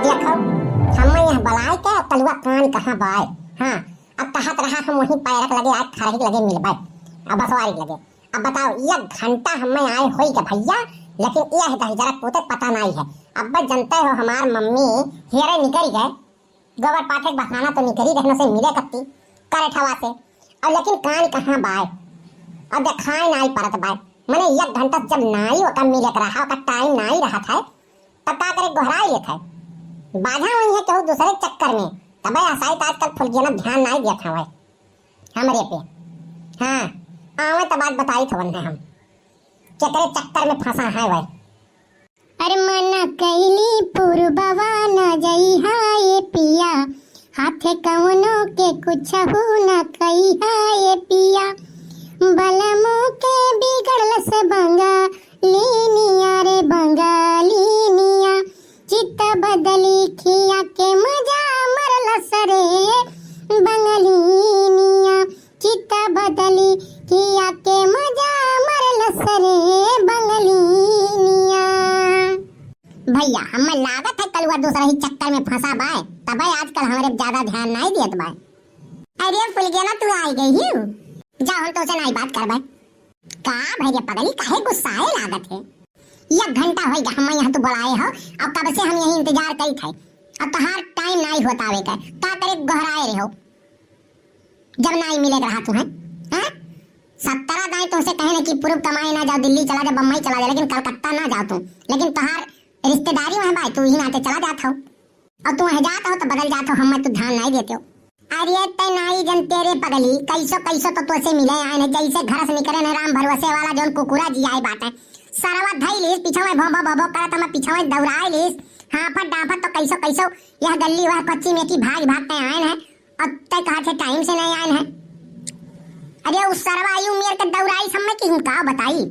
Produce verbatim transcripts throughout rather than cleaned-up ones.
देखो, हम्मे यहाँ बुलाए के कलुआ कान कहाँ बाय? हाँ, अब कहत रहा हम वहीं पैरक लगे, आज खरही लगे मिलबे, अब बसवारी लगे। अब बताओ, एक घंटा हम्मे आए होई के भैया, लेकिन यह दहिजरक पूते पता नाई है। अब जनते हो, हमार मम्मी हेरे निकरी गए, गोबर पाथे के बहाना तो निकरी रहनो से मिले कत्ती, करे ठवा से। अब लेकिन कान कहाँ बाय? अब देखाई नाई परत बाय। मने एक घंटा जब नाई ओका मिले के रहा, ओका टाइम नाई रहत है, तब का करे, गोहराई लेत है। बाझा हुई है केहू दूसरे चक्कर में, तबे आसाई त आजकल फुलगेना ध्यान नाई देत हवे हमरे पे। हाँ, आवे त बात बताई थवन है हम, केकरे चक्कर में फंसा है वह। अरे मना कैली पुरबवा न जइहा ए पिया, हाथे कवनो के कुछहू न कइहा ए पिया। बलमू के बिगड़लस बंगालिनिया रे बंगालिनिया, चित्त बदली खिया के मजा मरलस रे बंगालिनिया। चित्त बदली खिया के मजा मरलस रे बंगलिनिया। भैया, हमें लागत है कलुआ दूसरा ही चक्कर में फंसा बाय, तबे आजकल हमरे ज्यादा ध्यान नाई देत बाय। अरे फुलगेना, तू आई गई ही? जा, हम तोसे नाई बात करबे। का भैया पगली, काहे गुस्साए लागत है? एक घंटा होई गया हमें यहाँ तू बुलाए हो, अब कब से हम यही इंतजार करी थे, अब तोहार टाइम नाई होत आवे का, का करे गोहराए रहे हो? जब नाई मिले के रहा तू है, हैं? सत्तरा दाई तुमसे कहे ना कि पूरब कमाए ना जाओ, दिल्ली चला जाओ, बम्बई चला जाओ, लेकिन कलकत्ता ना जाओ तू। लेकिन तोहार रिश्तेदारी वहाँ बाय, तू ही नाते चला जात हो। और तू वहाँ जात हो तो बदल जात हो, हम तू ध्यान नाई देते हो। अरे तै नाई जनते रे पगली, कैसो कैसो तो तोसे मिले आए हैं, जैसे घर से निकले न राम भरोसे वाला जौन कुकुरा जी आए बाटे। सरवा धई लीस, पीछे में भों भों भों भों करत, हम पीछे में दौड़ाए लीस, हाँफत डांफत तो कैसो कैसो यह गली वह कच्ची में की भाग भाग के आए हैं। अब तय कहा थे टाइम से नहीं आए हैं। अरे उस सरवा आई उम्र के दौराई सब में की हम का बताई,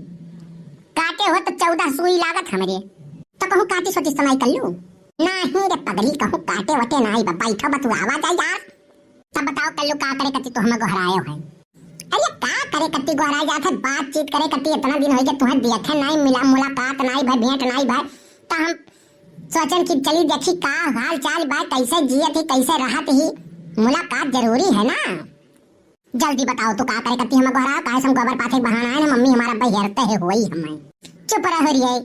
काटे हो तो चौदह सुई लागत हमरे। तो कहूँ काटी सोची सुनाई कर लूँ? नहीं रे पगली, कहूँ काटे वटे नहीं बा, बैठो बा तू आवा जा यार। तब बताओ कल्लू का करे कती तो हमें गोहरायो है। अरे का करे कती गोहराए जात है, बातचीत करे कती इतना दिन होई गया तुहें देखे नहीं, मिला मुलाकात नहीं भाई, भेंट नहीं भाई। तो हम सोचन कि चली देखी का हाल चाल बा, कैसे जियत ही, कैसे रहत ही, मुलाकात जरूरी है ना। जल्दी बताओ तू का करे कती हमें गोहरायो, काहे से हम गोबर पाथे के बहाना है ना, मम्मी हमारा अब्बे हेरते है होई हमें। चुप रहो रिये,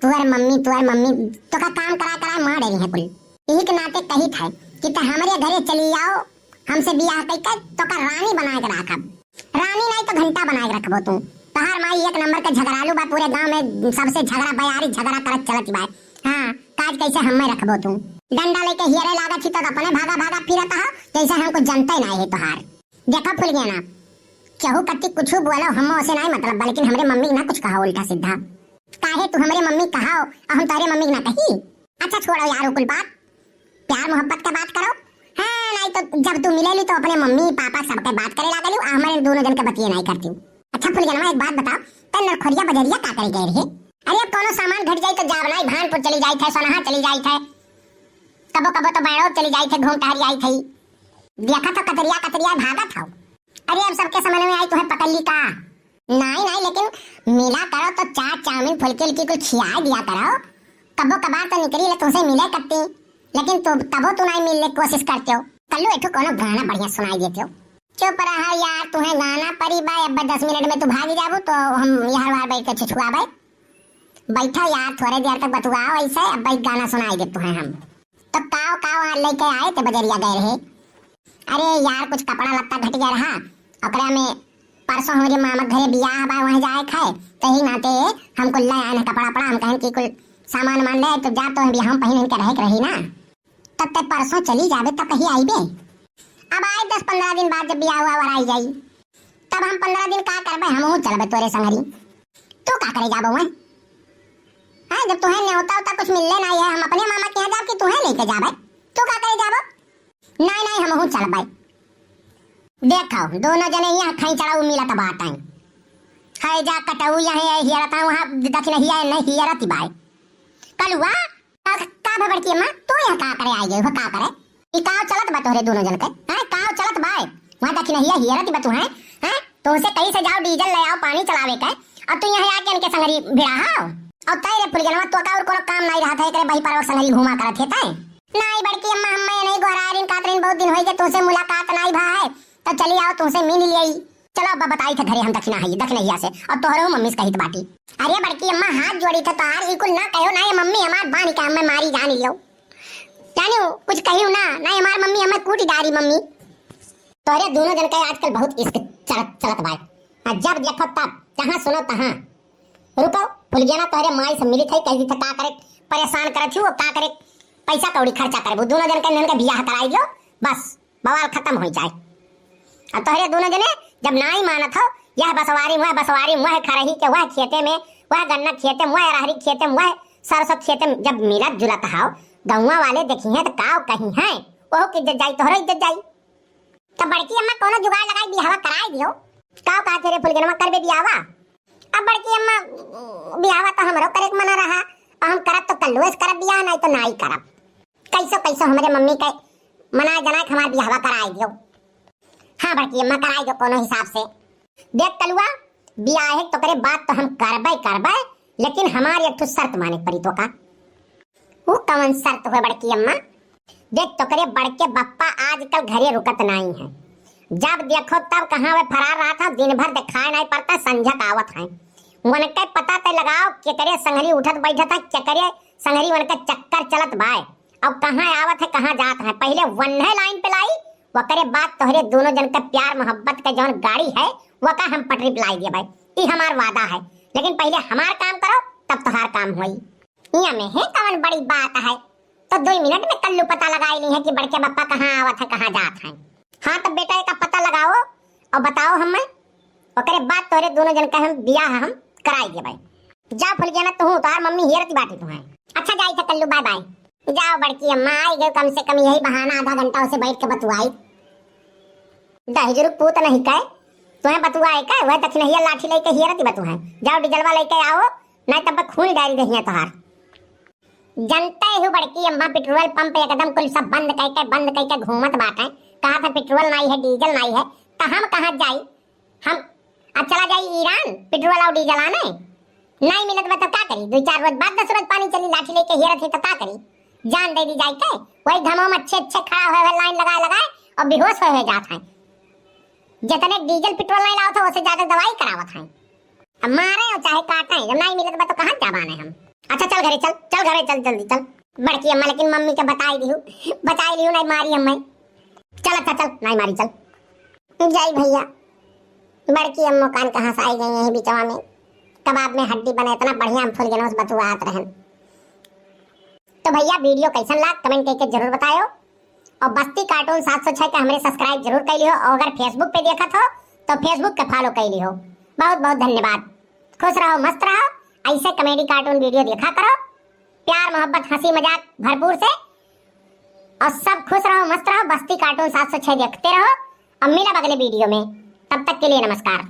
तुअर मम्मी, तुअर मम्मी, तो का काम करा करा मार रही है कुल। यही के नाते कही था कि ते हमरे घरे चली आओ, हमसे बियाह कई के तो का रानी बना के राखब। रानी नहीं तो घंटा बना के रखबो तू। तोहार माई एक नंबर के झगड़ालू बा, पूरे गांव में सबसे झगड़ा, बयारी झगड़ा करत चलत बा। हाँ, काज कैसे हमें रखबो तू। डंडा लेके हियरे लागत ही तो अपने भागा भागा फिरत हो, जैसे हम कुछ जनते नहीं है तोहार। देखा फुलगेना, केहू कत्ती कुछ बोलो, हम उसे नहीं मतलब बा, लेकिन हमरे मम्मी ना कुछ कहा उल्टा सीधा। काहे तू हमरे मम्मी कहाओ और हम तोहरे मम्मी ना कही? अच्छा छोड़ो यार, वो कुल बात, प्यार मोहब्बत के बात करो। हाँ, नहीं तो जब तू मिलेली तो अपने मम्मी पापा सबके बात करे लागली, आ हमारे दोनों जन के बतिये नहीं करती। अच्छा फुलगेनवा, एक बात बताओ, तै नरखोरिया बजरिया का करे गए रहे? अरे अब कोनो सामान घट जाई तो जाब नहीं, भानपुर चली जाई थे, सोनहा चली जाई थे, कबो कबो तो बैड़ो चली जाई थे, घूम टहरी आई थे। देखा तो कतरिया कतरिया भागत हो। अरे अब सबके समझ में आई, तुहें पकड़ ली का? नाई, नाई, लेकिन मिला करो तो चाट, चाउमीन, फुल्की उल्की कुल खियाए दिया करो। कबो कबार तो निकली ले तुमसे मिले करती, लेकिन तू, तबो तू नाई मिलने की कोशिश करते हो। कल्लू, एठो कोनो गाना बढ़िया सुनाई देते हो। चुप रहा यार, तुहें गाना परी बा, अब दस मिनट में तू भागी जाबू तो हम यहाँ बाहर बैठ के छुछुआबे। बैठा यार, थोड़े देर तक बतुआओ ऐसे, अब एक गाना सुनाई देते हैं हम। तो काव काव लेके आए थे बजरिया गए रहे? अरे यार, कुछ कपड़ा लत्ता घट गया रहा, ओकरा में परसों हमरे मामा के घरे बियाह बा, वहाँ जाए खाए, तो ही नाते हम कुल ले आए हैं कपड़ा पड़ा। हम कहन कि कुल सामान मान ले, तो जा तो हम बियाह में पहन के रहे के रही ना। तब तक परसों चली जाबे, तब कहीं आईबे? अब आए दस पन्द्रह दिन बाद, जब बियाह हुआ और आई जाई, तब हम पन्द्रह दिन का करबे, हमहू चलबे तोरे संगरी। तू का करे जाबो वहीं? हाँ, जब तुहें न्योता उता कुछ मिलले नहीं है, हम अपने मामा के यहाँ जाब कि तुहें लेके जाबे? तू का करे जाबो? नहीं, नहीं, हमहू चलबे। देखो, दोनों जने यहाँ खई चढ़ाऊ मिलत बाटे। है जा कटऊ यहाँ हियरता, वहाँ दक्षिणहिया नहीं हियरती बाय। कलुआ, का, का भे बड़की अम्मा, तू यहाँ का करे आई गई हो, का करे? ई काव चलत बा तोहरे दोनों जन के? हैं, काव चलत बा? वहाँ दक्षिणहिया हियरत बा तू, हैं? हैं? तुमसे कहीं से जाओ, डीजल ले आओ, पानी चलावे के, और तू यहाँ आके इनके संगरी भिड़ा हो? और तय रे फुलगेनवा, तो का और कोनो काम नहीं रहत है, एकरे बही परवा संगरी घूमा करत है तय? नाई बड़की अम्मा, हम मैं नहीं गोहरारिन कातरिन, बहुत दिन होई के तुमसे मुलाकात नाई भा है, तो चली आओ तुमसे मिल लियई। चलो अब बताई थे घरे हम दखिना है, दखिनहिया से, और तोहरो मम्मी से कहित बाटी। अरे बड़की अम्मा, हाथ जोड़ी थे तोहार, ई कुल ना कहो ना, ये मम्मी हमार बानी का हमें मारी जान लियो। जानियो, कुछ कहियो ना, ना हमार मम्मी हमें कूटी डारी मम्मी। तोहरे दोनों जन के आजकल बहुत इश्क चलत, चलत बाय। आ जब देखो तब, जहाँ सुनो तहाँ। रुको, फुलगेना तोहरे माई से मिलित है, कह दी था का करे, परेशान करत ही वो का करे, पैसा कौड़ी खर्चा करे, वो दोनों जन के इनके बियाह कराई दियो, बस बवाल खत्म हो जाए। आ तोहरे दोनों जने जब नाई मानत हो, यह बसवारी में, वह बसवारी में, वह खरही के, वह खेते में, वह गन्ना खेते में, वह अरहरी खेते में, वह सरसों खेते में, जब मिलत जुलत हो, गौवा वाले देखी हैं तो का कही हैं, ओहो की इज्जत जाई, तोहरो इज्जत जाई। तो बड़की अम्मा कोनो जुगाड़ लगाई बियाहवा कराई दियो। का कहा थे रे फुलगेनवा, करबे बियाहवा? अब बड़की अम्मा, बियाहवा तो हमरो करे के मना रहा, अब हम करब तो कल्लुए से करब बियाह, नाई तो नाई करब। कैसो कैसो हमरे मम्मी के मनाए जनाए के हमार बियाहवा कराई दियो। हाँ बड़की अम्मा, कराई दियो कोनो हिसाब से। देख कलुआ, बियाहे के तोकरे बात तो हम करबे करबे, लेकिन हमार एक ठो शर्त माने के पड़ी तोका। ऊ कवन शर्त हुए बड़की अम्मा? देख तोकरे बड़के बप्पा आजकल घरे रुकत नाई है, जब देखो तब कहाँ वे फरार रहत है, दिन भर देखाए नाई पड़ता, संझक आवत है। उनके पता ते लगाओ केकरे संगरी उठत बैठत है, केकरे संगरी उनके चक्कर चलत बाय। अब कहाँ आवत है, कहाँ जात है, पहिले वन्हे लाइन पे लाई, ओकरे बाद तोहरे दोनों जन के प्यार मोहब्बत के जौन गाड़ी है, ओका हम पटरी पे लाई देबै। ई हमार वादा है, लेकिन पहिले हमार काम करो, तब तोहार काम होई। इया में है कवन बड़ी बात है, तो दो मिनट में कल्लू पता लगाई ली है कि बड़के बप्पा कहाँ आवत है, कहाँ जात है। हाँ, तब बेटा एका पता लगाओ और बताओ हमें, ओकरे बाद तोहरे दोनों जन के हम बियाह हम कराई देबै। जा फुलगेना, तू तोहार मम्मी हेरती बाटी तू है। अच्छा जाई था कल्लू, बाय बाय। जाओ बड़की अम्मा, आई गए, कम से कम यही बहाना आधा घंटा उसे बैठ के बतुआई। दहिजरू पूत नहीं कहे, तुम्हें बतुआए का, वह दखिनहिया लाठी लेके हेरती बतुआए। जाओ डीजलवा लेके आओ, नहीं तब खून डाल दहिया तोहार। जनते हो बड़की अम्मा, पेट्रोल पंप एकदम कुल सब बंद करके, बंद करके घूमत बाटे। कहा था पेट्रोल नाई है, डीजल नाई है, तो हम कहाँ जाई? हम अब चला जाई ईरान पेट्रोल और डीजल आने? नाई मिलत बा तो का करी? दो चार रोज बाद दस रोज पानी चली, लाठी लेके हेरत है तो का करी? जान दे दी जाए के, वही धमो में अच्छे अच्छे खड़ा हुए हुए लाइन लगाए लगाए और बेहोश हुए हुए जात हैं। जितने डीजल पेट्रोल नहीं लावत है, उससे ज्यादा दवाई करावत हैं। अब मारे और चाहे काटे, जब नाई मिलत बा तो कहाँ जाबाने हम? अच्छा चल घरे चल, चल घरे चल, जल्दी चल। बड़की अम्मा लेकिन मम्मी के बताई दिहू, बताई लिहू, नाई मारी हमें। चल अच्छा चल, नाई मारी, चल। जाई भैया, बड़की अम्मो कान कहाँ से आई गई यही बिचवा में। कबाब में हड्डी बने, इतना बढ़िया हम फुलगेनवा से बतुआत रहन। तो भैया वीडियो कैसन लाग कमेंट करके जरूर बतायो। और बस्ती कार्टून सात सौ छह के हमरे सब्सक्राइब जरूर कर लियो। और अगर Facebook पे देखत हो तो Facebook के फॉलो कर लियो। बहुत बहुत धन्यवाद। खुश रहो, मस्त रहो, ऐसे कॉमेडी कार्टून वीडियो देखा करो, प्यार मोहब्बत हंसी मजाक भरपूर से। और सब खुश रहो, मस्त रहो, बस्ती कार्टून सात सौ छह देखते रहो। अब मिलब अगले वीडियो में, तब तक के लिए नमस्कार।